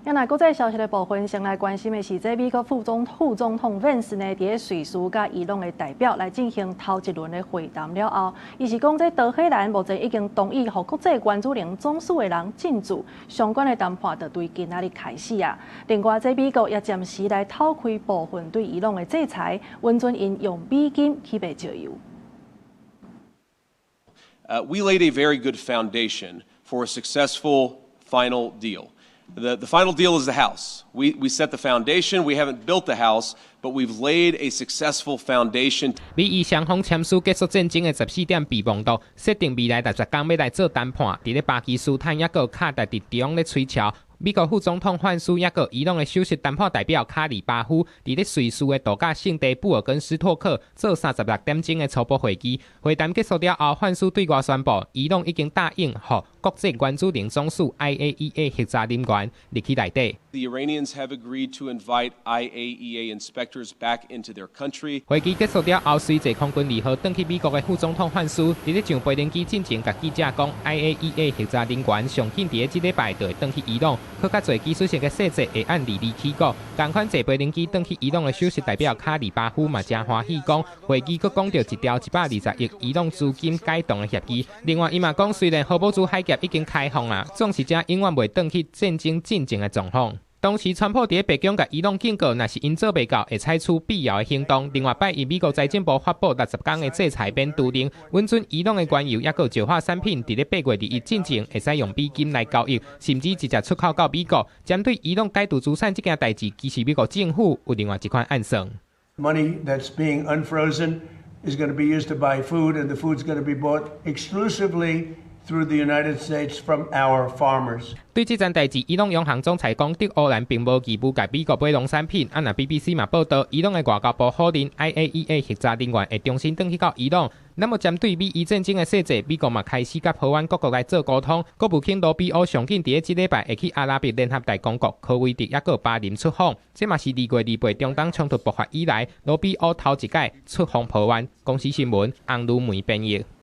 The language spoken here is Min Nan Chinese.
那國際消息的部分，先來關心的是，這美國副總統萬斯呢，佇咧瑞士佮伊朗的代表來進行頭一輪的會談了後，伊是講這德黑蘭目前已經同意予國際原子能總署的人進駐，相關的談判就對今仔日開始啊。另外，這美國也暫時來透開部分對伊朗的制裁，允准𪜶用美金去買石油。 We laid a very good foundation for a successful final deal. The final deal is the house. We set the foundation. We haven't built the house, but we've laid a successful foundation. 美伊雙方簽署結束戰爭的14點備忘錄，設定未來60工欲來做談判。佇咧巴基斯坦抑閣卡達佇中咧吹橋。美國副總統范斯抑閣伊朗的首席談判代表卡里巴夫，佇咧瑞士的度假勝地布爾根斯托克做36點鐘的初步會議。會談結束了後，范斯對外宣布，伊朗已經答應予國際原子能總署 IAEA 核查人員入去內底。 The Iranians have agreed to invite IAEA inspectors back into their country. 會議結束了後，隨坐空軍二號轉去美國的副總統范斯，佇咧上飛行機進前，共記者講，IAEA 核查人員上緊佇咧這禮拜就會轉去伊朗。閣較濟技術性的細節會按履歷起稿。仝款坐飛行機轉去伊朗的首席代表卡里巴夫嘛，誠歡喜講，會議閣講著一條120億伊朗資金解凍的協議。另外，伊嘛講，雖然荷姆茲海峽已經開放啊，總是這永遠袂轉去戰爭進前的狀況。同時，川普佇咧白宮共伊朗警告，若是𪜶做袂到，會採取必要的行動。另外，拜一美國財政部發布60工的制裁免除令，允准伊朗的原油抑閣石化產品，佇咧8月21進前會使用美金來交易，甚至直接出口到美國。針對伊朗解除資產這件代誌，其實美國政府有另外一款暗算。 Money that's being unfrozen is going to be used to buy food, and the food's going to be bought exclusively through the United States from our farmers. 對這件代誌，伊朗央行總裁講，佇烏蘭並無義務共美國買農產品。啊，若 BBC 嘛報導，伊朗的外交部否認 IAEA 核查人員會重新轉去到伊朗。那麼針對美伊戰爭的細節，美國嘛開始佮波灣各國來做溝通。國務卿盧比歐上緊佇咧這禮拜會去阿拉伯聯合大公國、科威特抑閣巴林出訪，這嘛是2月28中東衝突爆發以來，盧比歐頭一擺出訪波灣。公視新聞，洪如梅編譯。